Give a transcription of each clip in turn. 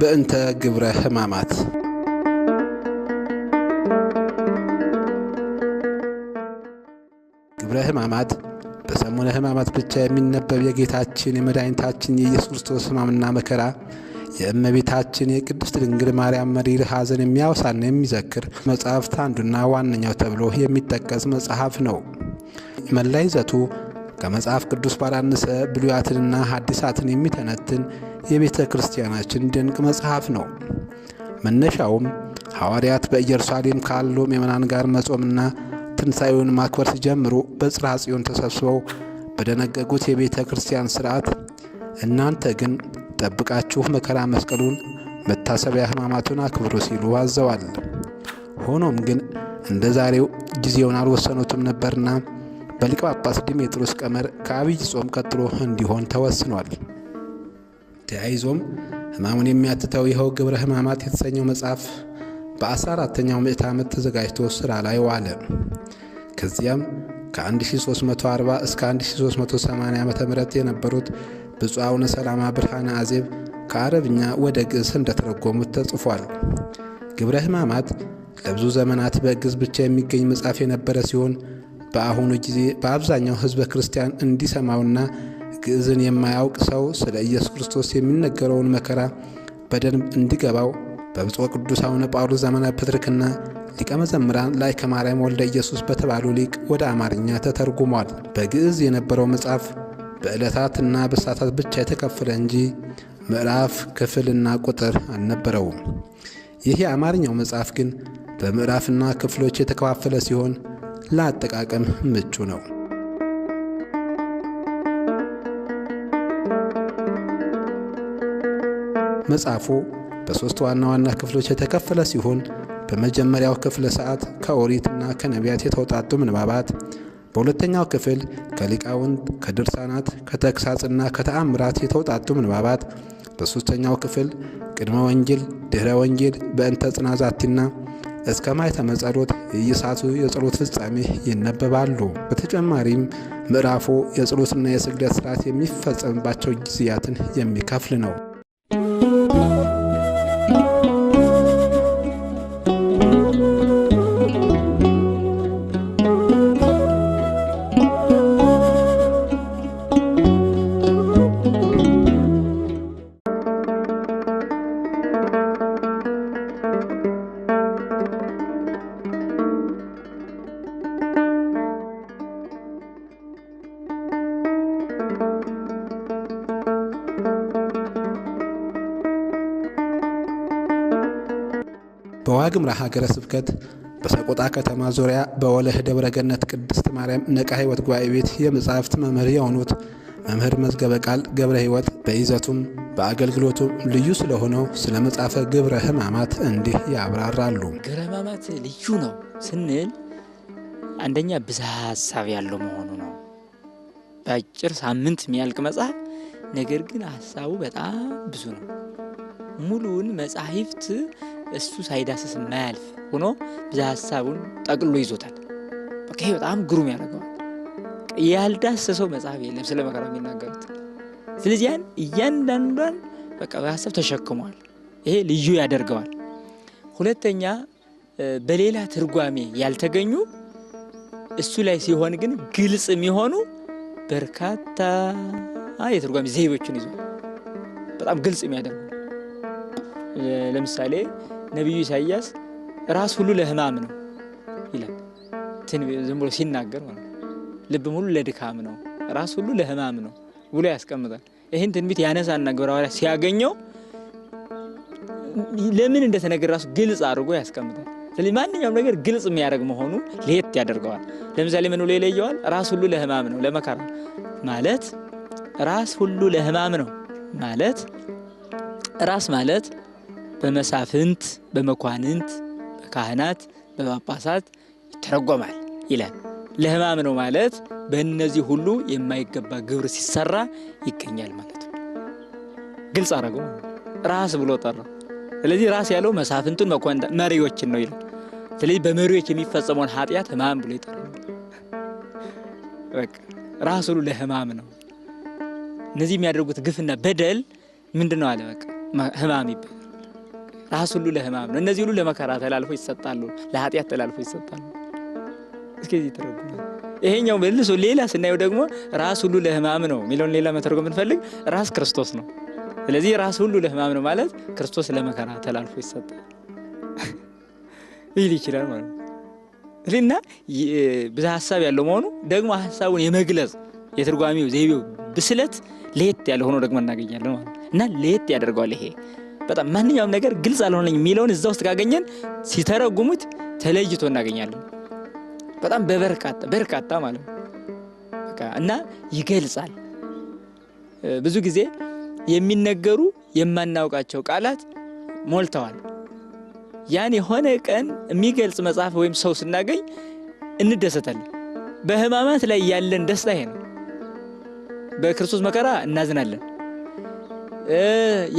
በእንተ ግብረ ሕማማት። ግብረ ሕማማት በሰሙነ ሕማማት ብቻ የሚነበብ የጌታችን የመድኃኒታችን የኢየሱስ ክርስቶስ ሕማምና መከራ፣ የእመቤታችን የቅድስት ድንግል ማርያም መሪር ሐዘን የሚያወሳና የሚዘክር መጽሐፍት አንዱና ዋነኛው ተብሎ የሚጠቀስ መጽሐፍ ነው። መላ ይዘቱ ከመጽሐፍ ቅዱስ ባላነሰ ብሉያትንና ሐዲሳትን የሚተነትን የቤተ ክርስቲያናችን ድንቅ መጽሐፍ ነው። መነሻውም ሐዋርያት በኢየሩሳሌም ካሉ ምዕመናን ጋር መጾምና ትንሣኤውን ማክበር ሲጀምሩ በጽርሐ ጽዮን ተሰብስበው በደነገጉት የቤተ ክርስቲያን ሥርዓት እናንተ ግን ጠብቃችሁ መከራ መስቀሉን መታሰቢያ ሕማማቱን አክብሩ ሲሉ አዘዋል። ሆኖም ግን እንደ ዛሬው ጊዜውን አልወሰኑትም ነበርና በሊቀ ጳጳስ ዲሜጥሮስ ቀመር ከአብይ ጾም ቀጥሎ እንዲሆን ተወስኗል። ተያይዞም ሕማሙን የሚያትተው ይኸው ግብረ ሕማማት የተሰኘው መጽሐፍ በ14ኛው ምዕተ ዓመት ተዘጋጅቶ ሥራ ላይ ዋለ። ከዚያም ከ1340 እስከ 1380 ዓ ም የነበሩት ብፁዕ አቡነ ሰላማ ብርሃነ አዜብ ከአረብኛ ወደ ግዕዝ እንደተረጎሙት ተጽፏል። ግብረ ሕማማት ለብዙ ዘመናት በግዕዝ ብቻ የሚገኝ መጽሐፍ የነበረ ሲሆን በአሁኑ ጊዜ በአብዛኛው ሕዝበ ክርስቲያን እንዲሰማውና ግዕዝን የማያውቅ ሰው ስለ ኢየሱስ ክርስቶስ የሚነገረውን መከራ በደንብ እንዲገባው በብፁዕ ቅዱስ አቡነ ጳውሎስ ዘመነ ፕትርክና ሊቀ መዘምራን ላይከ ማርያም ወልደ ኢየሱስ በተባሉ ሊቅ ወደ አማርኛ ተተርጉሟል። በግዕዝ የነበረው መጽሐፍ በዕለታትና በሰዓታት ብቻ የተከፈለ እንጂ ምዕራፍ፣ ክፍልና ቁጥር አልነበረውም። ይህ የአማርኛው መጽሐፍ ግን በምዕራፍና ክፍሎች የተከፋፈለ ሲሆን ለአጠቃቀም ምቹ ነው። መጽሐፉ በሦስት ዋና ዋና ክፍሎች የተከፈለ ሲሆን በመጀመሪያው ክፍለ ሰዓት ከኦሪትና ከነቢያት የተውጣጡ ምንባባት፣ በሁለተኛው ክፍል ከሊቃውንት፣ ከድርሳናት፣ ከተግሳጽና ከተአምራት የተውጣጡ ምንባባት፣ በሦስተኛው ክፍል ቅድመ ወንጌል፣ ድኅረ ወንጌል፣ በእንተ ጽናዛቲና እስከ ማኅተመ ጸሎት የየሰዓቱ የጸሎት ፍጻሜ ይነበባሉ። በተጨማሪም ምዕራፉ የጸሎትና የስግደት ሥርዓት የሚፈጸምባቸው ጊዜያትን የሚከፍል ነው። በዋግምራ ሀገረ ስብከት በሰቆጣ ከተማ ዙሪያ በወለህ ደብረ ገነት ቅድስት ማርያም ነቃ ሕይወት ጉባኤ ቤት የመጻሕፍት መምህር የሆኑት መምህር መዝገበ ቃል ገብረ ሕይወት በይዘቱም በአገልግሎቱም ልዩ ስለሆነው ስለ መጽሐፈ ግብረ ሕማማት እንዲህ ያብራራሉ። ግብረ ሕማማት ልዩ ነው ስንል አንደኛ ብዝሃ ሀሳብ ያለው መሆኑ ነው። በአጭር ሳምንት የሚያልቅ መጽሐፍ፣ ነገር ግን ሀሳቡ በጣም ብዙ ነው። ሙሉውን መጻሕፍት እሱ ሳይዳስስ የማያልፍ ሆኖ ብዝሃ ሀሳቡን ጠቅሎ ይዞታል። በቃ ይሄ በጣም ግሩም ያደርገዋል። ያልዳሰሰው መጽሐፍ የለም ስለ መከራ የሚናገሩት። ስለዚህ ያን እያንዳንዷን በቃ በሀሳብ ተሸክሟል። ይሄ ልዩ ያደርገዋል። ሁለተኛ በሌላ ትርጓሜ ያልተገኙ እሱ ላይ ሲሆን ግን ግልጽ የሚሆኑ በርካታ የትርጓሜ ዘይቤዎችን ይዟል። በጣም ግልጽ የሚያደርጉ ለምሳሌ ነቢዩ ኢሳይያስ ራስ ሁሉ ለሕማም ነው ይላል። ዝም ብሎ ሲናገር ማለት ነው። ልብም ሁሉ ለድካም ነው፣ ራስ ሁሉ ለሕማም ነው ብሎ ያስቀምጣል። ይህን ትንቢት ያነሳና ግብረ ሐዋርያት ሲያገኘው ለምን እንደተነገረ ራሱ ግልጽ አድርጎ ያስቀምጣል። ስለዚህ ማንኛውም ነገር ግልጽ የሚያደርግ መሆኑ ለየት ያደርገዋል። ለምሳሌ ምን ብሎ ይለየዋል? ራስ ሁሉ ለሕማም ነው ለመከራ ማለት ራስ ሁሉ ለሕማም ነው ማለት ራስ ማለት በመሳፍንት፣ በመኳንንት፣ በካህናት፣ በጳጳሳት ይተረጎማል ይላል። ለሕማም ነው ማለት በእነዚህ ሁሉ የማይገባ ግብር ሲሰራ ይገኛል ማለት ነው። ግልጽ አደረገው። ራስ ብሎ ጠራው። ስለዚህ ራስ ያለው መሳፍንቱን፣ መኳንንት፣ መሪዎችን ነው ይላል። ስለዚህ በመሪዎች የሚፈጸመውን ኃጢአት ሕማም ብሎ ይጠራል። በቃ ራስ ሁሉ ለሕማም ነው። እነዚህ የሚያደርጉት ግፍና በደል ምንድን ነው አለ። በቃ ሕማም ይባላል። ራስ ሁሉ ለሕማም ነው። እነዚህ ሁሉ ለመከራ ተላልፎ ይሰጣሉ፣ ለኃጢአት ተላልፎ ይሰጣሉ። እስከዚህ ተረጉሟል። ይሄኛው መልሶ ሌላ ስናየው ደግሞ ራስ ሁሉ ለሕማም ነው የሚለውን ሌላ መተርጎም ብንፈልግ ራስ ክርስቶስ ነው። ስለዚህ ራስ ሁሉ ለሕማም ነው ማለት ክርስቶስ ለመከራ ተላልፎ ይሰጣል ሊል ይችላል ማለት ነው። እና ብዙ ሀሳብ ያለው መሆኑ ደግሞ ሀሳቡን የመግለጽ የትርጓሜው ዘይቤው ብስለት ለየት ያለ ሆኖ ደግሞ እናገኛለን ማለት ነው። እና ለየት ያደርገዋል። ይሄ በጣም ማንኛውም ነገር ግልጽ አልሆነኝ የሚለውን እዛ ውስጥ ካገኘን ሲተረጉሙት ተለይቶ እናገኛለን። በጣም በበርካታ በርካታ ማለት ነው። በቃ እና ይገልጻል። ብዙ ጊዜ የሚነገሩ የማናውቃቸው ቃላት ሞልተዋል። ያን የሆነ ቀን የሚገልጽ መጽሐፍ ወይም ሰው ስናገኝ እንደሰታለን። በሕማማት ላይ ያለን ደስታ ይሄ ነው። በክርስቶስ መከራ እናዝናለን።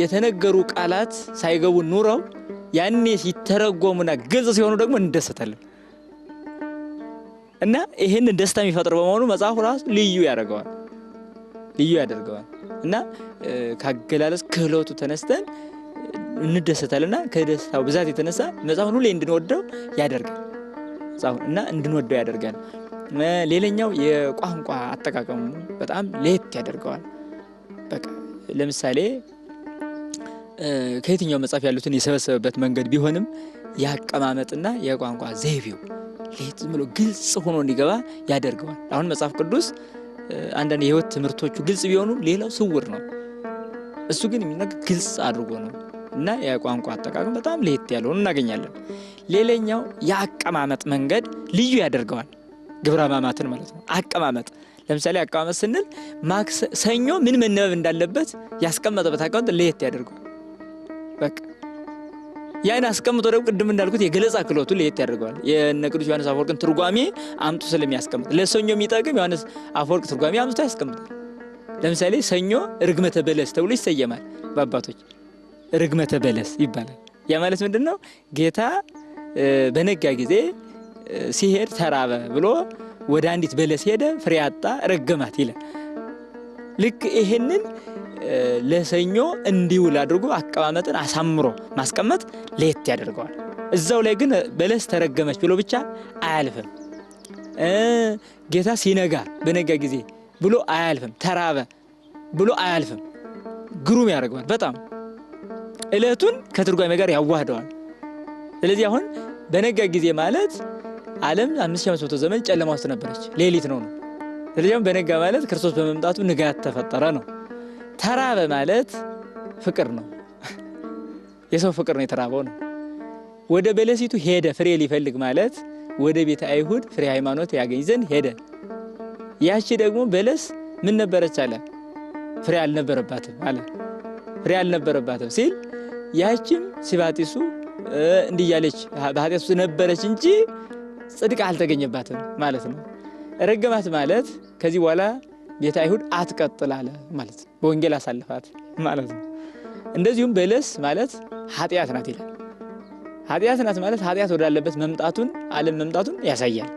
የተነገሩ ቃላት ሳይገቡ ኑረው ያኔ ሲተረጎሙና ግልጽ ሲሆኑ ደግሞ እንደሰታለን። እና ይህንን ደስታ የሚፈጥር በመሆኑ መጽሐፉ ራሱ ልዩ ያደርገዋል ልዩ ያደርገዋል። እና ካገላለጽ ክህሎቱ ተነስተን እንደሰታልና ከደስታው ብዛት የተነሳ መጽሐፉን ሁሌ እንድንወደው ያደርጋል። መጽሐፉን እና እንድንወደው ያደርጋል። ሌላኛው የቋንቋ አጠቃቀሙ በጣም ለየት ያደርገዋል። በቃ ለምሳሌ ከየትኛው መጽሐፍ ያሉትን የሰበሰበበት መንገድ ቢሆንም የአቀማመጥና የቋንቋ ዘይቤው ለየት ዝም ብሎ ግልጽ ሆኖ እንዲገባ ያደርገዋል። አሁን መጽሐፍ ቅዱስ አንዳንድ የሕይወት ትምህርቶቹ ግልጽ ቢሆኑ ሌላው ስውር ነው። እሱ ግን የሚነገር ግልጽ አድርጎ ነው እና የቋንቋ አጠቃቀም በጣም ለየት ያለውን እናገኛለን። ሌላኛው የአቀማመጥ መንገድ ልዩ ያደርገዋል። ግብረ ሕማማትን ማለት ነው። አቀማመጥ ለምሳሌ አቀማመጥ ስንል ሰኞ ምን መነበብ እንዳለበት ያስቀመጠበት አቀማመጥ ለየት ያደርገዋል። በቃ ያን አስቀምጦ ደግሞ ቅድም እንዳልኩት የገለጻ ክህሎቱ ለየት ያደርገዋል። የእነ ቅዱስ ዮሐንስ አፈወርቅን ትርጓሜ አምጡ ስለሚያስቀምጥ ለሰኞ የሚጠቅም ዮሐንስ አፈወርቅ ትርጓሜ አምጥቶ ያስቀምጣል። ለምሳሌ ሰኞ ርግመተ በለስ ተብሎ ይሰየማል። በአባቶች ርግመተ በለስ ይባላል። ያ ማለት ምንድን ነው? ጌታ በነጋ ጊዜ ሲሄድ ተራበ ብሎ ወደ አንዲት በለስ ሄደ፣ ፍሬ አጣ፣ ረገማት ይላል። ልክ ይሄንን ለሰኞ እንዲውል አድርጎ አቀማመጥን አሳምሮ ማስቀመጥ ለየት ያደርገዋል። እዛው ላይ ግን በለስ ተረገመች ብሎ ብቻ አያልፍም። ጌታ ሲነጋ በነጋ ጊዜ ብሎ አያልፍም። ተራበ ብሎ አያልፍም። ግሩም ያደርገዋል በጣም እለቱን ከትርጓሜ ጋር ያዋህደዋል። ስለዚህ አሁን በነጋ ጊዜ ማለት ዓለም 5500 ዘመን ጨለማ ውስጥ ነበረች፣ ሌሊት ነው ነው። ስለዚህ አሁን በነጋ ማለት ክርስቶስ በመምጣቱ ንጋት ተፈጠረ ነው። ተራበ ማለት ፍቅር ነው፣ የሰው ፍቅር ነው የተራበው ነው። ወደ በለሲቱ ሄደ ፍሬ ሊፈልግ ማለት ወደ ቤተ አይሁድ ፍሬ ሃይማኖት ያገኝ ዘንድ ሄደ። ያቺ ደግሞ በለስ ምን ነበረች አለ? ፍሬ አልነበረባትም አለ። ፍሬ አልነበረባትም ሲል ያቺም ሲባጢሱ እንዲህ እያለች በኃጢአት ውስጥ ነበረች እንጂ ጽድቅ አልተገኘባትም ማለት ነው። ረገማት ማለት ከዚህ በኋላ ቤተ አይሁድ አትቀጥል አለ ማለት ነው። በወንጌል አሳልፋት ማለት ነው። እንደዚሁም በለስ ማለት ኃጢአት ናት ይላል። ኃጢአት ናት ማለት ኃጢአት ወዳለበት መምጣቱን ዓለም መምጣቱን ያሳያል።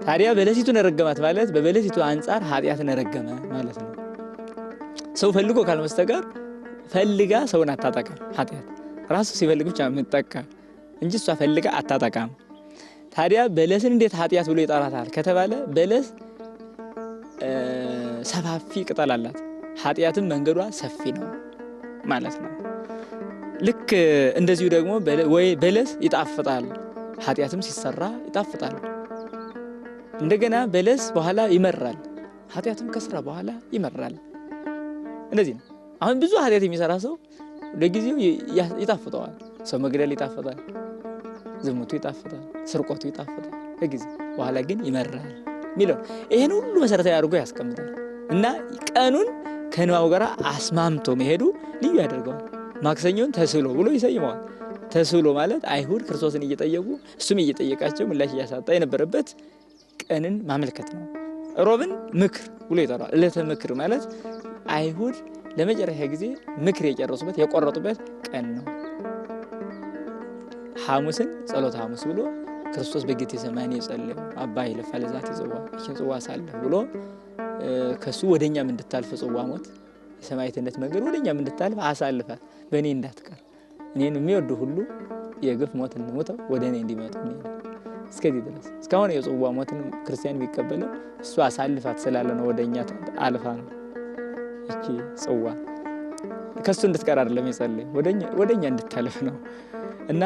ታዲያ በለሲቱን ረገማት ማለት በበለሲቱ አንጻር ኃጢአትን ረገመ ማለት ነው። ሰው ፈልጎ ካልመስተቀር ፈልጋ ሰውን አታጠቃም። ኃጢአት ራሱ ሲፈልግ ብቻ የምትጠቃ እንጂ እሷ ፈልጋ አታጠቃም። ታዲያ በለስን እንዴት ኃጢአት ብሎ ይጠራታል ከተባለ በለስ ሰፋፊ ቅጠል አላት፣ ኃጢአትም መንገዷ ሰፊ ነው ማለት ነው። ልክ እንደዚሁ ደግሞ ወይ በለስ ይጣፍጣል፣ ኃጢአትም ሲሰራ ይጣፍጣል። እንደገና በለስ በኋላ ይመራል፣ ኃጢአትም ከስራ በኋላ ይመራል። እንደዚህ ነው። አሁን ብዙ ኃጢአት የሚሰራ ሰው ለጊዜው ይጣፍጠዋል። ሰው መግደል ይጣፍጣል፣ ዝሙቱ ይጣፍጣል፣ ስርቆቱ ይጣፍጣል። ለጊዜው በኋላ ግን ይመራል የሚለው ይሄን ሁሉ መሰረታዊ አድርጎ ያስቀምጣል እና ቀኑን ከንባቡ ጋር አስማምቶ መሄዱ ልዩ ያደርገዋል። ማክሰኞን ተስሎ ብሎ ይሰይመዋል። ተስሎ ማለት አይሁድ ክርስቶስን እየጠየቁ እሱም እየጠየቃቸው ምላሽ እያሳጣ የነበረበት ቀንን ማመልከት ነው። ሮብን ምክር ብሎ ይጠራዋል። ዕለተ ምክር ማለት አይሁድ ለመጨረሻ ጊዜ ምክር የጨረሱበት የቆረጡበት ቀን ነው። ሐሙስን ጸሎተ ሐሙስ ብሎ ክርስቶስ በጌቴሰማኒ የጸለየው አባ ይለፋ ለዛቲ ጽዋ ይህችን ጽዋ አሳልፍ ብሎ ከሱ ወደኛም እንድታልፍ ጽዋ ሞት የሰማዕትነት መንገድ ወደኛም እንድታልፍ አሳልፋት በእኔ እንዳትቀር እኔን የሚወዱ ሁሉ የግፍ ሞትን ሞተው ወደ እኔ እንዲመጡ እስከዚህ ድረስ እስካሁን የጽዋ ሞትን ክርስቲያን የሚቀበለው እሱ አሳልፋት ስላለ ነው። ወደኛ አልፋ ነው እቺ ጽዋ ከሱ እንድትቀር አይደለም የጸለየው፣ ወደኛ እንድታልፍ ነው። እና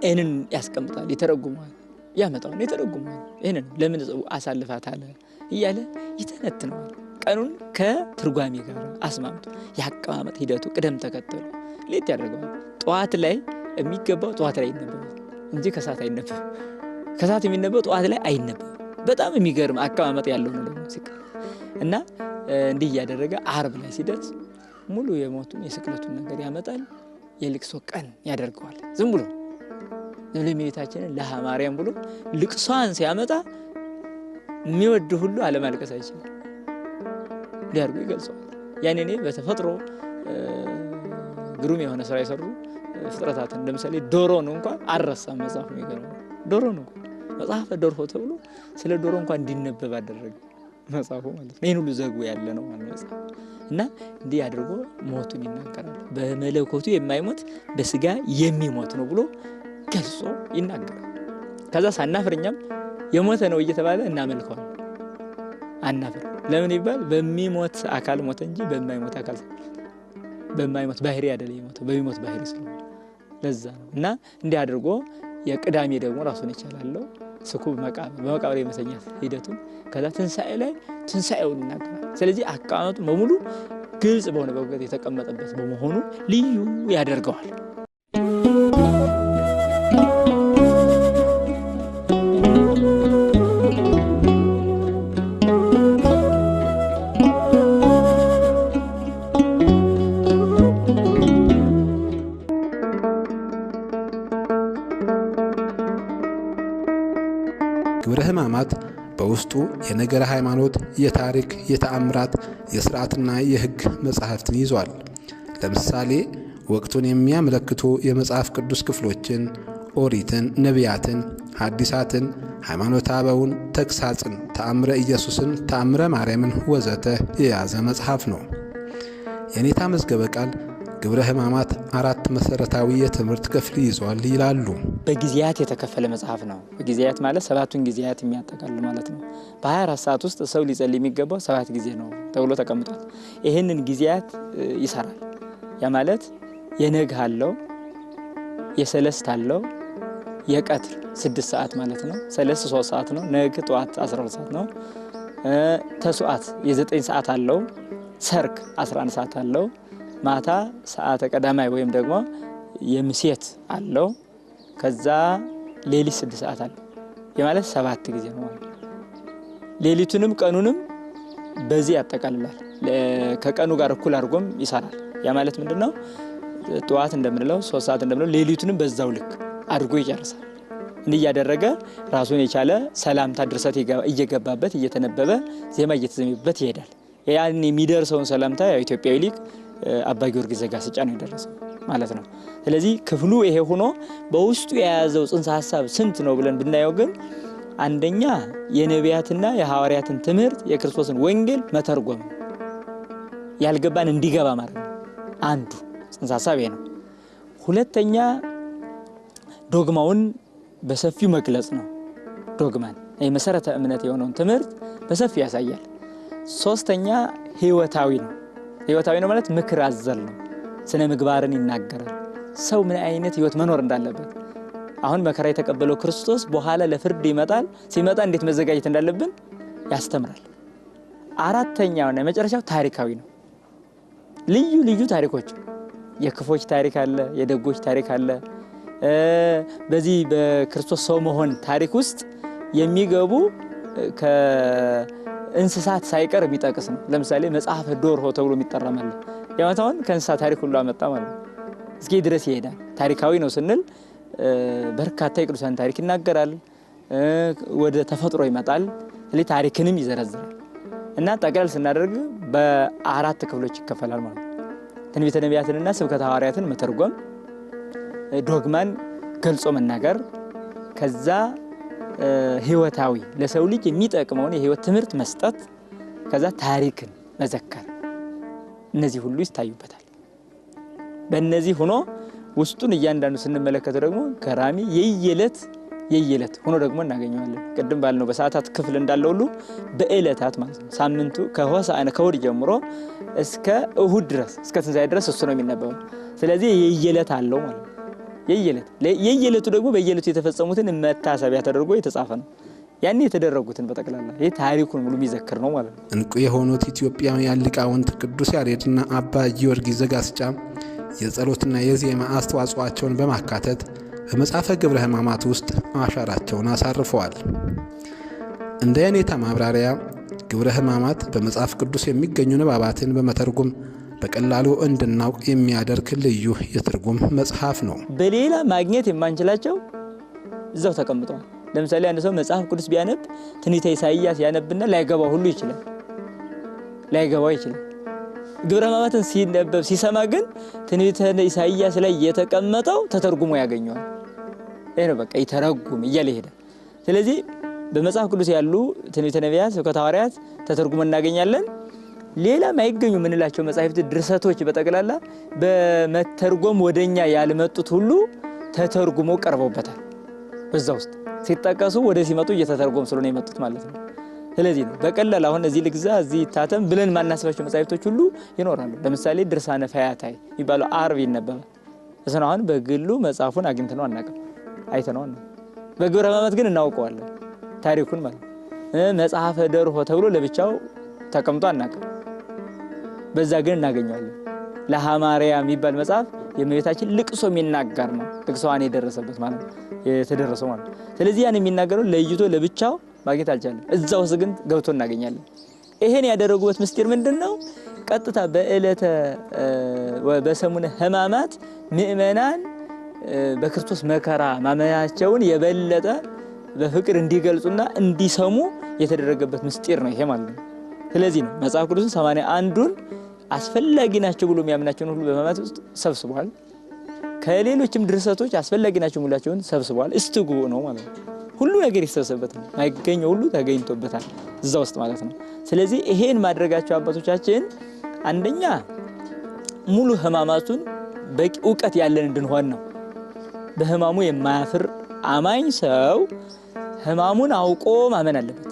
ይህንን ያስቀምጣል፣ ይተረጉመዋል፣ ያመጣዋል፣ ይተረጉመዋል። ይህንን ለምን አሳልፋት አለ እያለ ይተነትነዋል። ቀኑን ከትርጓሜ ጋር አስማምቶ የአቀማመጥ ሂደቱ ቅደም ተከተሉ ሌት ያደርገዋል። ጠዋት ላይ የሚገባው ጠዋት ላይ ይነበባል እንጂ ከሰዓት አይነበብም። ከሰዓት የሚነበበው ጠዋት ላይ አይነበብም። በጣም የሚገርም አቀማመጥ ያለው ነው ደግሞ ሲቀመጥ እና እንዲህ እያደረገ ዓርብ ላይ ሲደርስ ሙሉ የሞቱን የስቅለቱን ነገር ያመጣል። የልቅሶ ቀን ያደርገዋል። ዝም ብሎ እመቤታችንን ለሃ ማርያም ብሎ ልቅሷን ሲያመጣ የሚወድ ሁሉ አለማልቀስ አይችልም። እንዲህ አድርጎ ይገልጸዋል። ያኔ እኔ በተፈጥሮ ግሩም የሆነ ስራ የሰሩ ፍጥረታትን ለምሳሌ ዶሮን እንኳን አልረሳም። መጽሐፉ የሚገርመው ዶሮን እንኳን መጽሐፈ ዶርሆ ተብሎ ስለ ዶሮ እንኳን እንዲነበብ አደረገ መጽሐፉ ማለት ነው። ይህን ሁሉ ዘግቦ ያለ ነው ማለት መጽሐፍ እና እንዲህ አድርጎ ሞቱን ይናገራል። በመለኮቱ የማይሞት በስጋ የሚሞት ነው ብሎ ገልጾ ይናገራል። ከዛ ሳናፍር እኛም የሞተ ነው እየተባለ እናመልከዋል። አናፍር። ለምን ይባል? በሚሞት አካል ሞተ እንጂ በማይሞት አካል በማይሞት ባህሪ አይደለም የሞተው፣ በሚሞት ባህሪ ስለሆነ ለዛ ነው። እና እንዲህ አድርጎ የቅዳሜ ደግሞ ራሱን ይቻላለው ስኩብ መቃብር በመቃብር የመተኛት ሂደቱን ከዛ ትንሣኤ ላይ ትንሣኤውን ይናገራል። ስለዚህ አቀማመጡ በሙሉ ግልጽ በሆነ በገት የተቀመጠበት በመሆኑ ልዩ ያደርገዋል። ግብረ ሕማማት በውስጡ የነገረ ሃይማኖት፣ የታሪክ፣ የተአምራት፣ የሥርዓትና የሕግ መጻሕፍትን ይዟል። ለምሳሌ ወቅቱን የሚያመለክቱ የመጽሐፍ ቅዱስ ክፍሎችን፣ ኦሪትን፣ ነቢያትን፣ ሐዲሳትን፣ ሃይማኖተ አበውን፣ ተግሳጽን፣ ተአምረ ኢየሱስን፣ ተአምረ ማርያምን ወዘተ የያዘ መጽሐፍ ነው። የኔታ መዝገበ ቃል ግብረ ሕማማት አራት መሠረታዊ የትምህርት ክፍል ይዟል ይላሉ። በጊዜያት የተከፈለ መጽሐፍ ነው። በጊዜያት ማለት ሰባቱን ጊዜያት የሚያጠቃልል ማለት ነው። በ24 ሰዓት ውስጥ ሰው ሊጸልይ የሚገባው 7 ጊዜ ነው ተብሎ ተቀምጧል። ይህንን ጊዜያት ይሰራል። ያ ማለት የነግህ አለው፣ የሰለስት አለው፣ የቀትር 6 ሰዓት ማለት ነው። ሰለስት 3 ሰዓት ነው። ነግህ ጠዋት 12 ሰዓት ነው። ተስዋዕት የ9 ሰዓት አለው። ሰርክ 11 ሰዓት አለው። ማታ ሰዓተ ቀዳማይ ወይም ደግሞ የምሴት አለው። ከዛ ሌሊት 6 ሰዓት አለው። የማለት 7 ጊዜ ነው ማለት። ሌሊቱንም ቀኑንም በዚህ ያጠቃልላል። ከቀኑ ጋር እኩል አድርጎም ይሰራል። ያ ማለት ምንድነው? ጠዋት እንደምንለው 3 ሰዓት እንደምንለው ሌሊቱንም በዛው ልክ አድርጎ ይጨርሳል። እንዲህ እያደረገ ራሱን የቻለ ሰላምታ ድርሰት እየገባበት እየተነበበ ዜማ እየተዘሜበት ይሄዳል። ያን የሚደርሰውን ሰላምታ ያው ኢትዮጵያዊ ሊቅ አባ ጊዮርጊስ ዘጋስጫ ነው የደረሰው ማለት ነው። ስለዚህ ክፍሉ ይሄ ሆኖ በውስጡ የያዘው ጽንሰ ሐሳብ ስንት ነው ብለን ብናየው ግን አንደኛ የነቢያትና የሐዋርያትን ትምህርት የክርስቶስን ወንጌል መተርጎም ያልገባን እንዲገባ ማለት ነው። አንዱ ጽንሰ ሐሳብ ይሄ ነው። ሁለተኛ ዶግማውን በሰፊው መግለጽ ነው። ዶግማን የመሰረተ እምነት የሆነውን ትምህርት በሰፊው ያሳያል። ሶስተኛ ህይወታዊ ነው። ህይወታዊ ነው ማለት ምክር አዘል ነው። ስነ ምግባርን ይናገራል። ሰው ምን አይነት ህይወት መኖር እንዳለበት አሁን መከራ የተቀበለው ክርስቶስ በኋላ ለፍርድ ይመጣል። ሲመጣ እንዴት መዘጋጀት እንዳለብን ያስተምራል። አራተኛውና የመጨረሻው ታሪካዊ ነው። ልዩ ልዩ ታሪኮች የክፎች ታሪክ አለ፣ የደጎች ታሪክ አለ። በዚህ በክርስቶስ ሰው መሆን ታሪክ ውስጥ የሚገቡ ከእንስሳት ሳይቀር የሚጠቅስ ነው። ለምሳሌ መጽሐፈ ዶርሆ ተብሎ የሚጠራ ማለት ያመጣውን ከእንስሳት ታሪክ ሁሉ አመጣ ማለት ነው። እስኪ ድረስ ይሄዳል። ታሪካዊ ነው ስንል በርካታ የቅዱሳን ታሪክ ይናገራል። ወደ ተፈጥሮ ይመጣል። ስለዚህ ታሪክንም ይዘረዝራል እና ጠቅለል ስናደርግ በአራት ክፍሎች ይከፈላል ማለት ነው። ትንቢተ ነቢያትንና ስብከተ ሐዋርያትን መተርጎም፣ ዶግማን ገልጾ መናገር፣ ከዛ ህይወታዊ ለሰው ልጅ የሚጠቅመውን የህይወት ትምህርት መስጠት፣ ከዛ ታሪክን መዘከር፣ እነዚህ ሁሉ ይታዩበታል። በእነዚህ ሆኖ ውስጡን እያንዳንዱ ስንመለከተው ደግሞ ገራሚ የየዕለት ሆኖ ደግሞ እናገኘዋለን። ቅድም ባልነው በሰዓታት ክፍል እንዳለ ሁሉ በዕለታት ማለት ነው። ሳምንቱ ከሆሳዕና ከእሑድ ጀምሮ እስከ እሑድ ድረስ እስከ ትንሣኤ ድረስ እሱ ነው የሚነበበው። ስለዚህ የየዕለት አለው ማለት ነው። የየዕለቱ ደግሞ በየዕለቱ የተፈጸሙትን መታሰቢያ ተደርጎ የተጻፈ ነው። ያን የተደረጉትን በጠቅላላ ይህ ታሪኩን ሙሉ የሚዘክር ነው ማለት ነው። እንቁ የሆኑት ኢትዮጵያውያን ሊቃውንት ቅዱስ ያሬድና አባ ጊዮርጊስ ዘጋስጫ የጸሎትና የዜማ አስተዋጽኦአቸውን በማካተት በመጽሐፈ ግብረ ሕማማት ውስጥ አሻራቸውን አሳርፈዋል። እንደ የኔታ ማብራሪያ ግብረ ሕማማት በመጽሐፍ ቅዱስ የሚገኙ ንባባትን በመተርጎም በቀላሉ እንድናውቅ የሚያደርግ ልዩ የትርጉም መጽሐፍ ነው። በሌላ ማግኘት የማንችላቸው እዛው ተቀምጠዋል። ለምሳሌ አንድ ሰው መጽሐፍ ቅዱስ ቢያነብ ትንቢተ ኢሳይያስ ያነብና ላይገባው ሁሉ ይችላል፣ ላይገባው ይችላል። ግብረ ሕማማትን ሲነበብ ሲሰማ ግን ትንቢተ ኢሳይያስ ላይ የተቀመጠው ተተርጉሞ ያገኘዋል። ይሄ ነው በቃ ይተረጉም እያለ ይሄዳል። ስለዚህ በመጽሐፍ ቅዱስ ያሉ ትንቢተ ነቢያት፣ ስብከተ ሐዋርያት ተተርጉሞ እናገኛለን። ሌላ ማይገኙ የምንላቸው መጻሕፍት ድርሰቶች በጠቅላላ በመተርጎም ወደኛ ያልመጡት ሁሉ ተተርጉሞ ቀርበውበታል። በዛ ውስጥ ሲጠቀሱ ወደ ሲመጡ እየተተርጎም ስለሆነ የመጡት ማለት ነው። ስለዚህ ነው በቀላል አሁን እዚህ ልግዛ እዚህ ይታተም ብለን ማናስባቸው መጻሕፍቶች ሁሉ ይኖራሉ። ለምሳሌ ድርሳነ ፈያታይ የሚባለው ዓርብ ይነበባል። እሱን አሁን በግሉ መጽሐፉን አግኝተነው አናውቅም፣ አይተነው አናውቅም። በግብረ ሕማማት ግን እናውቀዋለን ታሪኩን ማለት ነው። መጽሐፈ ደርሆ ተብሎ ለብቻው ተቀምጦ አናውቅም። በዛ ግን እናገኘዋለን። ለሐማርያ የሚባል መጽሐፍ የእመቤታችን ልቅሶ የሚናገር ነው። ልቅሶዋን የደረሰበት ማለት ነው የተደረሰው ማለት ነው። ስለዚህ ያን የሚናገረው ለይቶ ለብቻው ማግኘት አልቻለም። እዛ ውስጥ ግን ገብቶ እናገኛለን። ይሄን ያደረጉበት ምስጢር ምንድን ነው? ቀጥታ በዕለተ በሰሙነ ሕማማት ምእመናን በክርስቶስ መከራ ማመናቸውን የበለጠ በፍቅር እንዲገልጹና እንዲሰሙ የተደረገበት ምስጢር ነው ይሄ ማለት ነው። ስለዚህ ነው መጽሐፍ ቅዱስን 81ዱን አስፈላጊ ናቸው ብሎ የሚያምናቸውን ሁሉ በሕማማት ውስጥ ሰብስቧል። ከሌሎችም ድርሰቶች አስፈላጊ ናቸው ሙላቸውን ሰብስቧል። እስትጉ ነው ማለት ነው። ሁሉ ነገር የተሰበሰበበት ነው። ማይገኘው ሁሉ ተገኝቶበታል እዛ ውስጥ ማለት ነው። ስለዚህ ይሄን ማድረጋቸው አባቶቻችን አንደኛ ሙሉ ሕማማቱን በቂ እውቀት ያለን እንድንሆን ነው። በሕማሙ የማያፍር አማኝ ሰው ሕማሙን አውቆ ማመን አለበት።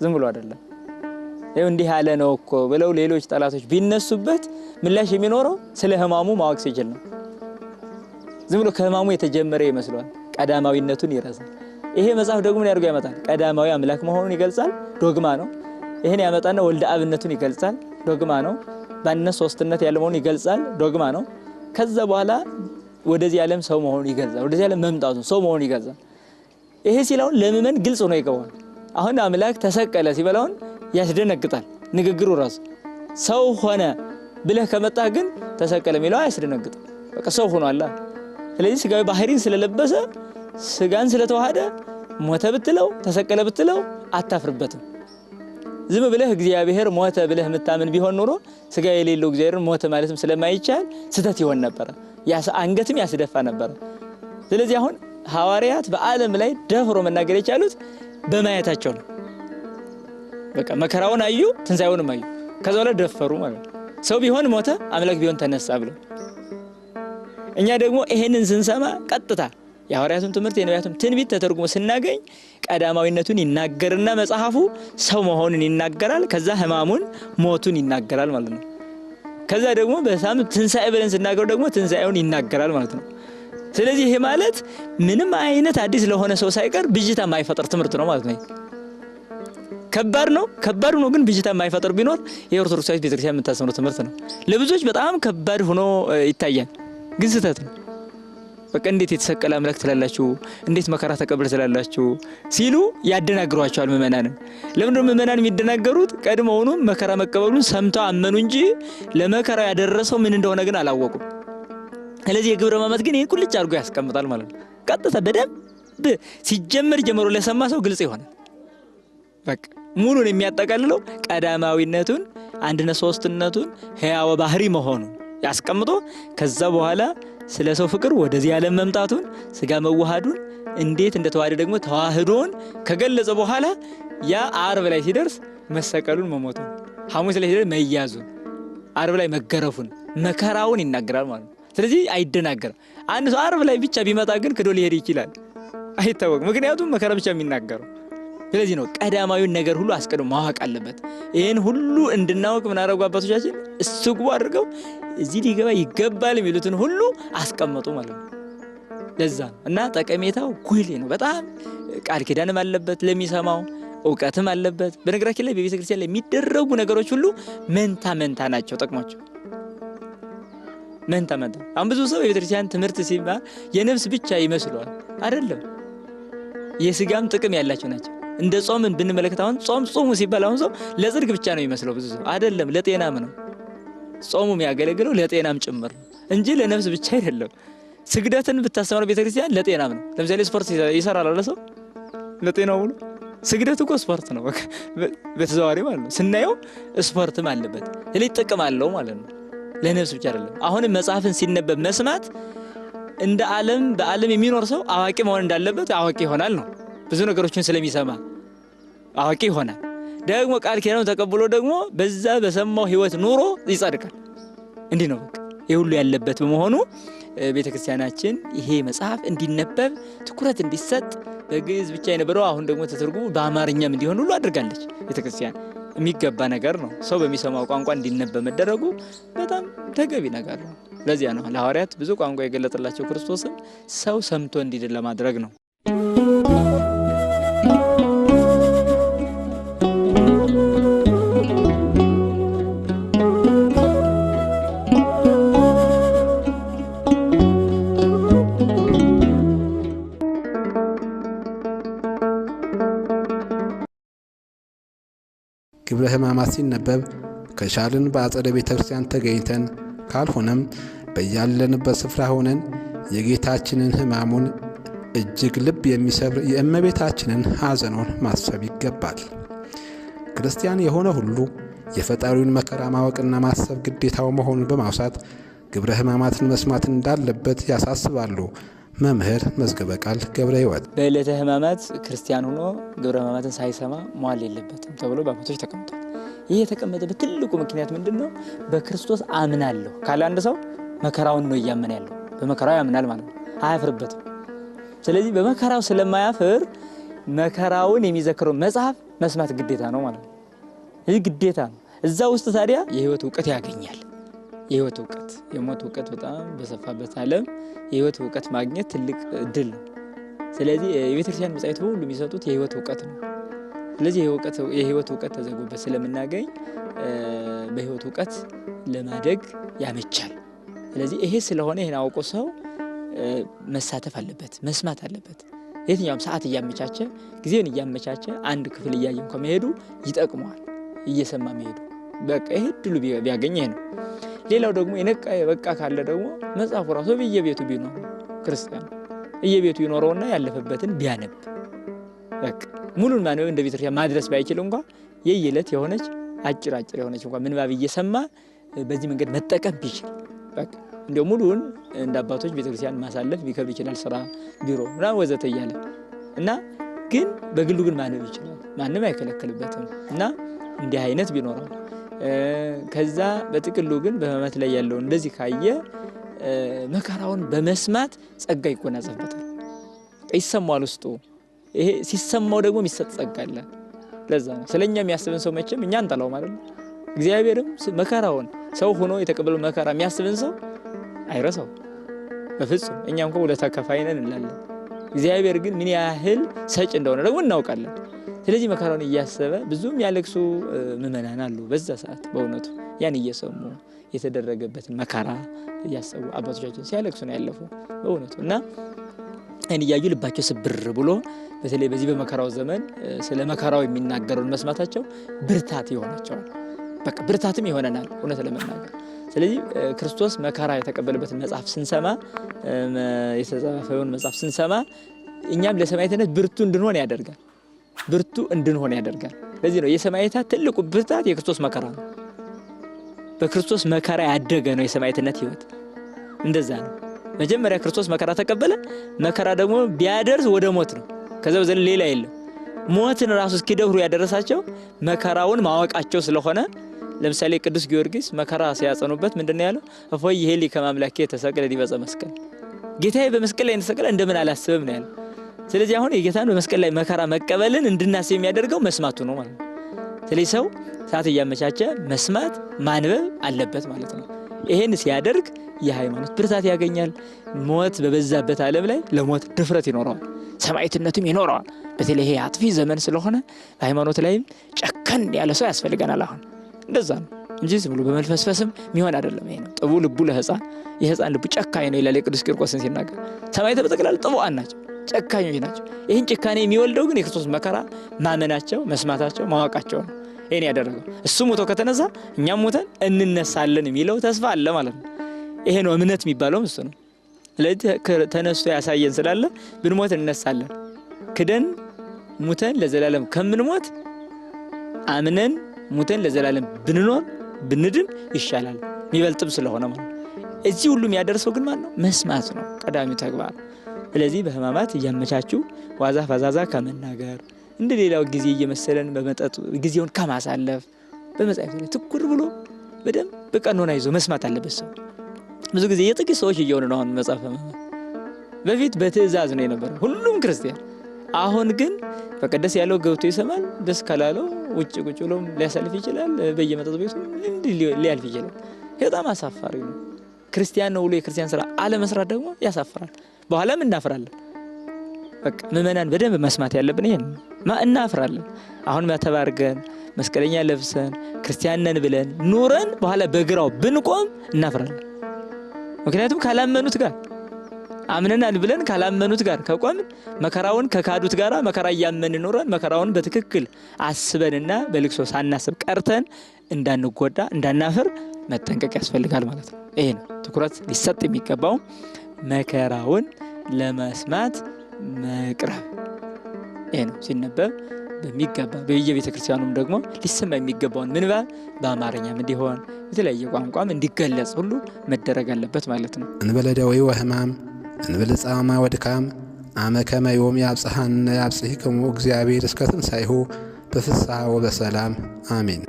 ዝም ብሎ አይደለም። ይኸው እንዲህ ያለ ነው እኮ ብለው ሌሎች ጠላቶች ቢነሱበት ምላሽ የሚኖረው ስለ ሕማሙ ማወቅ ሲችል ነው። ዝም ብሎ ከሕማሙ የተጀመረ ይመስለዋል። ቀዳማዊነቱን ይረሳል። ይሄ መጽሐፍ ደግሞ ምን ያደርገው ያመጣል? ቀዳማዊ አምላክ መሆኑን ይገልጻል። ዶግማ ነው። ይሄን ያመጣና ወልደ አብነቱን ይገልጻል። ዶግማ ነው። በአንድነት ሶስትነት ያለ መሆኑን ይገልጻል። ዶግማ ነው። ከዛ በኋላ ወደዚህ ዓለም ሰው መሆኑን ይገልጻል። ወደዚህ ዓለም መምጣቱን ሰው መሆኑን ይገልጻል። ይሄ ሲል አሁን ለምእመን ግልጽ ሆኖ ይገባዋል። አሁን አምላክ ተሰቀለ ሲበላውን ያስደነግጣል ንግግሩ ራሱ። ሰው ሆነ ብለህ ከመጣህ ግን ተሰቀለ የሚለው አያስደነግጥም። በቃ ሰው ሆኗል። ስለዚህ ስጋዊ ባህሪን ስለለበሰ ስጋን ስለተዋሃደ ሞተ ብትለው ተሰቀለ ብትለው አታፍርበትም። ዝም ብለህ እግዚአብሔር ሞተ ብለህ የምታምን ቢሆን ኖሮ ስጋ የሌለው እግዚአብሔርን ሞተ ማለትም ስለማይቻል ስህተት ይሆን ነበረ፣ አንገትም ያስደፋ ነበረ። ስለዚህ አሁን ሐዋርያት በዓለም ላይ ደፍሮ መናገር የቻሉት በማየታቸው ነው። በቃ መከራውን አዩ፣ ትንሣኤውንም አዩ። ከዛ በኋላ ደፈሩ ማለት ነው። ሰው ቢሆን ሞተ፣ አምላክ ቢሆን ተነሳ ብለው። እኛ ደግሞ ይሄንን ስንሰማ ቀጥታ የሐዋርያቱን ትምህርት የነቢያቱን ትንቢት ተተርጉሞ ስናገኝ ቀዳማዊነቱን ይናገርና መጽሐፉ ሰው መሆኑን ይናገራል። ከዛ ሕማሙን ሞቱን ይናገራል ማለት ነው። ከዛ ደግሞ በሳምንት ትንሣኤ ብለን ስናገር ደግሞ ትንሣኤውን ይናገራል ማለት ነው። ስለዚህ ይሄ ማለት ምንም አይነት አዲስ ለሆነ ሰው ሳይቀር ብዥታ የማይፈጥር ትምህርት ነው ማለት ነው። ከባድ ነው፣ ከባድ ሆኖ ግን ብዥታ የማይፈጥር ቢኖር የኦርቶዶክሳዊት ቤተክርስቲያን የምታስተምረው ትምህርት ነው። ለብዙዎች በጣም ከባድ ሆኖ ይታያል፣ ግን ስህተት ነው። በቃ እንዴት የተሰቀለ አምላክ ትላላችሁ? እንዴት መከራ ተቀበለ ትላላችሁ? ሲሉ ያደናግሯቸዋል ምእመናንን። ለምንድነው ምእመናን የሚደናገሩት? ቀድሞውኑ መከራ መቀበሉን ሰምተው አመኑ እንጂ ለመከራ ያደረሰው ምን እንደሆነ ግን አላወቁም። ስለዚህ የግብረ ሕማማት ግን ይህን ቁልጭ አድርጎ ያስቀምጣል ማለት ነው። ቀጥታ በደንብ ሲጀመር ጀምሮ ለሰማ ሰው ግልጽ ይሆናል። በቃ ሙሉን የሚያጠቃልለው ቀዳማዊነቱን፣ አንድነት ሶስትነቱን፣ ሕያወ ባህሪ መሆኑን ያስቀምጦ ከዛ በኋላ ስለ ሰው ፍቅር ወደዚህ ዓለም መምጣቱን ስጋ መዋሃዱን እንዴት እንደተዋሃደ ደግሞ ተዋህዶን ከገለጸ በኋላ ያ ዓርብ ላይ ሲደርስ መሰቀሉን፣ መሞቱን፣ ሐሙስ ላይ ሲደርስ መያዙን፣ ዓርብ ላይ መገረፉን፣ መከራውን ይናገራል ማለት ነው። ስለዚህ አይደናገርም። አንድ ሰው ዓርብ ላይ ብቻ ቢመጣ ግን ክዶ ሊሄድ ይችላል፣ አይታወቅም። ምክንያቱም መከራ ብቻ የሚናገረው። ስለዚህ ነው ቀዳማዊውን ነገር ሁሉ አስቀድሞ ማወቅ አለበት። ይህን ሁሉ እንድናወቅ ምን አደረጉ አባቶቻችን? እስጉ አድርገው እዚህ ሊገባ ይገባል የሚሉትን ሁሉ አስቀመጡ ማለት ነው። ለዛ ነው እና ጠቀሜታው ጉልህ ነው በጣም። ቃል ኪዳንም አለበት ለሚሰማው፣ እውቀትም አለበት። በነገራችን ላይ በቤተ ክርስቲያን ላይ የሚደረጉ ነገሮች ሁሉ መንታ መንታ ናቸው ጥቅማቸው፣ መንታ መንታ። አሁን ብዙ ሰው የቤተ ክርስቲያን ትምህርት ሲባል የነፍስ ብቻ ይመስለዋል። አይደለም፣ የስጋም ጥቅም ያላቸው ናቸው። እንደ ጾምን ብንመለከት አሁን ጾም ጾሙ ሲባል አሁን ሰው ለጽድቅ ብቻ ነው የሚመስለው ብዙ ሰው። አይደለም፣ ለጤናም ነው ጾሙ የሚያገለግለው፣ ለጤናም ጭምር ነው እንጂ ለነፍስ ብቻ አይደለም። ስግደትን ብታስተምረው ቤተክርስቲያን ለጤናም ነው። ለምሳሌ ስፖርት ይሰራል አለ ሰው ለጤናው ብሎ፣ ስግደት እኮ ስፖርት ነው በተዘዋዋሪ ማለት ነው። ስናየው ስፖርትም አለበት፣ ስለዚህ ጥቅም አለው ማለት ነው። ለነፍስ ብቻ አይደለም። አሁንም መጽሐፍን ሲነበብ መስማት እንደ ዓለም በዓለም የሚኖር ሰው አዋቂ መሆን እንዳለበት አዋቂ ይሆናል ነው። ብዙ ነገሮችን ስለሚሰማ አዋቂ ይሆናል። ደግሞ ቃል ኪዳኑን ተቀብሎ ደግሞ በዛ በሰማው ሕይወት ኑሮ ይጸድቃል። እንዲህ ነው በቃ። ይህ ሁሉ ያለበት በመሆኑ ቤተ ክርስቲያናችን ይሄ መጽሐፍ እንዲነበብ ትኩረት እንዲሰጥ፣ በግዕዝ ብቻ የነበረው አሁን ደግሞ ተተርጉሞ በአማርኛም እንዲሆን ሁሉ አድርጋለች ቤተ ክርስቲያን። የሚገባ ነገር ነው። ሰው በሚሰማው ቋንቋ እንዲነበብ መደረጉ በጣም ተገቢ ነገር ነው። ለዚያ ነው ለሐዋርያት ብዙ ቋንቋ የገለጠላቸው፣ ክርስቶስም ሰው ሰምቶ እንዲድን ለማድረግ ነው። ግብረ ሕማማት ሲነበብ ከቻልን በአጸደ ቤተ ክርስቲያን ተገኝተን፣ ካልሆነም በያለንበት ስፍራ ሆነን የጌታችንን ሕማሙን፣ እጅግ ልብ የሚሰብር የእመቤታችንን ሐዘኑን ማሰብ ይገባል። ክርስቲያን የሆነ ሁሉ የፈጣሪውን መከራ ማወቅና ማሰብ ግዴታው መሆኑን በማውሳት ግብረ ሕማማትን መስማት እንዳለበት ያሳስባሉ መምህር መዝገበ ቃል ገብረ ሕይወት። በዕለተ ሕማማት ክርስቲያን ሆኖ ግብረ ሕማማትን ሳይሰማ መዋል የለበትም ተብሎ በአባቶች ተቀምጧል። ይህ የተቀመጠበት ትልቁ ምክንያት ምንድን ነው? በክርስቶስ አምናለሁ ካለ አንድ ሰው መከራውን ነው እያመነ ያለው። በመከራው ያምናል ማለት ነው፣ አያፍርበትም። ስለዚህ በመከራው ስለማያፍር መከራውን የሚዘክረው መጽሐፍ መስማት ግዴታ ነው ማለት ነው። ይህ ግዴታ ነው። እዛ ውስጥ ታዲያ የሕይወት እውቀት ያገኛል። የሕይወት እውቀት፣ የሞት እውቀት በጣም በሰፋበት ዓለም የሕይወት እውቀት ማግኘት ትልቅ እድል ነው። ስለዚህ የቤተክርስቲያን መጻሕፍት በሁሉ የሚሰጡት የሕይወት እውቀት ነው። ስለዚህ የሕይወት እውቀት ተዘግቦበት ስለምናገኝ በሕይወት እውቀት ለማደግ ያመቻል። ስለዚህ ይሄ ስለሆነ ይህን አውቆ ሰው መሳተፍ አለበት፣ መስማት አለበት። የትኛውም ሰዓት እያመቻቸ፣ ጊዜውን እያመቻቸ አንድ ክፍል እያየ እንኳ መሄዱ ይጠቅመዋል። እየሰማ መሄዱ በቃ ይሄ እድሉ ቢያገኝ ይሄ ነው። ሌላው ደግሞ የነቃ የበቃ ካለ ደግሞ መጽሐፉ ራሱ በየቤቱ ቢኖር፣ ክርስቲያን እየቤቱ ይኖረውና ያለፈበትን ቢያነብ፣ በቃ ሙሉን ማንበብ እንደ ቤተክርስቲያን ማድረስ ባይችል እንኳ የየዕለት የሆነች አጭር አጭር የሆነች እንኳ ምንባብ እየሰማ በዚህ መንገድ መጠቀም ቢችል፣ በቃ እንዲያው ሙሉውን እንደ አባቶች ቤተክርስቲያን ማሳለፍ ቢከብድ ይችላል፣ ስራ ቢሮ ምናምን ወዘተ እያለ እና ግን በግሉ ግን ማንበብ ይችላል። ማንም አይከለክልበትም እና እንዲህ አይነት ቢኖረው፣ ከዛ በጥቅሉ ግን በሕማማት ላይ ያለው እንደዚህ ካየ መከራውን በመስማት ጸጋ ይጎናጸፍበታል። ይሰማዋል ውስጡ። ይሄ ሲሰማው ደግሞ የሚሰጥ ጸጋ አለ። ለዛ ነው ስለኛ የሚያስብን ሰው መቼም እኛ አንጠላውም አይደል? እግዚአብሔርም መከራውን ሰው ሆኖ የተቀበለው መከራ የሚያስብን ሰው አይረሳው በፍጹም። እኛ እንኳ ውለታ ከፋይ ነን እንላለን። እግዚአብሔር ግን ምን ያህል ሰጭ እንደሆነ ደግሞ እናውቃለን። ስለዚህ መከራውን እያሰበ ብዙ የሚያለቅሱ ምእመናን አሉ። በዛ ሰዓት በእውነቱ ያን እየሰሙ፣ የተደረገበትን መከራ እያሰቡ አባቶቻችን ሲያለቅሱ ነው ያለፉ በእውነቱ። እና ይህን እያዩ ልባቸው ስብር ብሎ በተለይ በዚህ በመከራው ዘመን ስለ መከራው የሚናገረውን መስማታቸው ብርታት ይሆናቸዋል። በቃ ብርታትም ይሆነናል እውነት ለመናገር። ስለዚህ ክርስቶስ መከራ የተቀበለበትን መጽሐፍ ስንሰማ፣ የተጻፈውን መጽሐፍ ስንሰማ እኛም ለሰማዕትነት ብርቱ እንድንሆን ያደርጋል። ብርቱ እንድንሆን ያደርጋል። ለዚህ ነው የሰማዕታት ትልቁ ብርታት የክርስቶስ መከራ ነው። በክርስቶስ መከራ ያደገ ነው የሰማዕትነት ሕይወት። እንደዛ ነው። መጀመሪያ ክርስቶስ መከራ ተቀበለ። መከራ ደግሞ ቢያደርስ ወደ ሞት ነው። ከዛ በዘለ ሌላ የለም። ሞትን ራሱ እስኪደፍሩ ያደረሳቸው መከራውን ማወቃቸው ስለሆነ ለምሳሌ ቅዱስ ጊዮርጊስ መከራ ሲያጸኑበት ምንድነው ያለው? እፎይ ይሄሊ ከማምላኬ ተሰቅለ ዲበ መስቀል፣ ጌታዬ በመስቀል ላይ እንደተሰቀለ እንደምን አላስብም ነው ያለው። ስለዚህ አሁን የጌታን በመስቀል ላይ መከራ መቀበልን እንድናስብ የሚያደርገው መስማቱ ነው ማለት ነው። ስለዚህ ሰው ሰዓት እያመቻቸ መስማት ማንበብ አለበት ማለት ነው። ይሄን ሲያደርግ የሃይማኖት ብርታት ያገኛል። ሞት በበዛበት ዓለም ላይ ለሞት ድፍረት ይኖረዋል፣ ሰማዕትነትም ይኖረዋል። በተለይ ይሄ አጥፊ ዘመን ስለሆነ በሃይማኖት ላይም ጨከን ያለ ሰው ያስፈልገናል። አሁን እንደዛ ነው እንጂ ዝም ብሎ በመልፈስፈስም የሚሆን አይደለም። ይሄ ነው ጥቡ ልቡ ለሕፃን፣ የሕፃን ልቡ ጨካኝ ነው ይላል የቅዱስ ቂርቆስን ሲናገር። ሰማዕታት በጠቅላላ ጥቡዓን ናቸው፣ ጨካኞች ናቸው። ይህን ጭካኔ የሚወልደው ግን የክርስቶስ መከራ ማመናቸው፣ መስማታቸው፣ ማወቃቸው ነው። ይሄን ያደረገው እሱ ሞቶ ከተነሳ እኛም ሞተን እንነሳለን የሚለው ተስፋ አለ ማለት ነው። ይሄ ነው እምነት የሚባለውም እሱ ነው። ስለዚህ ተነስቶ ያሳየን ስላለ ብንሞት እንነሳለን። ክደን ሙተን ለዘላለም ከምንሞት አምነን ሙተን ለዘላለም ብንኖር ብንድን ይሻላል፣ የሚበልጥም ስለሆነ ማለት ነው። እዚህ ሁሉ የሚያደርሰው ግን ማን ነው? መስማት ነው ቀዳሚው ተግባር። ስለዚህ በሕማማት እያመቻቹ ዋዛ ፈዛዛ ከመናገር፣ እንደ ሌላው ጊዜ እየመሰለን በመጠጥ ጊዜውን ከማሳለፍ በመጻሕፍት ላይ ትኩር ብሎ በደንብ ቀኖና ይዞ መስማት አለበት ሰው። ብዙ ጊዜ የጥቂት ሰዎች እየሆኑ ነው አሁን መጽሐፈ ሕማማት። በፊት በትእዛዝ ነው የነበረው ሁሉም ክርስቲያን። አሁን ግን በቀደስ ያለው ገብቶ ይሰማል፣ ደስ ካላለው ውጭ ቁጭ ብሎም ሊያሳልፍ ይችላል፣ በየመጠጥ ቤቱ እንዲህ ሊያልፍ ይችላል። በጣም አሳፋሪ ነው። ክርስቲያን ነው ብሎ የክርስቲያን ስራ አለመስራት ደግሞ ያሳፍራል። በኋላም እናፍራለን። በቃ ምእመናን በደንብ መስማት ያለብን ይሄን እናፍራለን። አሁን ተባርገን መስቀለኛ ለብሰን ክርስቲያን ነን ብለን ኑረን በኋላ በግራው ብንቆም እናፍራለን። ምክንያቱም ካላመኑት ጋር አምነናል ብለን ካላመኑት ጋር ከቆምን፣ መከራውን ከካዱት ጋር መከራ እያመን ኑረን መከራውን በትክክል አስበንና በልቅሶ ሳናስብ ቀርተን እንዳንጎዳ እንዳናፍር መጠንቀቅ ያስፈልጋል ማለት ነው። ይሄ ነው ትኩረት ሊሰጥ የሚገባው፣ መከራውን ለመስማት መቅረብ። ይሄ ነው ሲነበብ በሚገባ በየቤተ ክርስቲያኑም ደግሞ ሊሰማ የሚገባውን ምንባብ በአማርኛም እንዲሆን በተለያየ ቋንቋም እንዲገለጽ ሁሉ መደረግ አለበት ማለት ነው። እንበለ ደዌ ወሕማም፣ እንበለ ጻማ ወድካም፣ አመ ከመ ዮም ያብጽሐነ ያብጽሕክሙ እግዚአብሔር እስከ ትንሣኤሁ በፍስሐ ወበሰላም አሜን።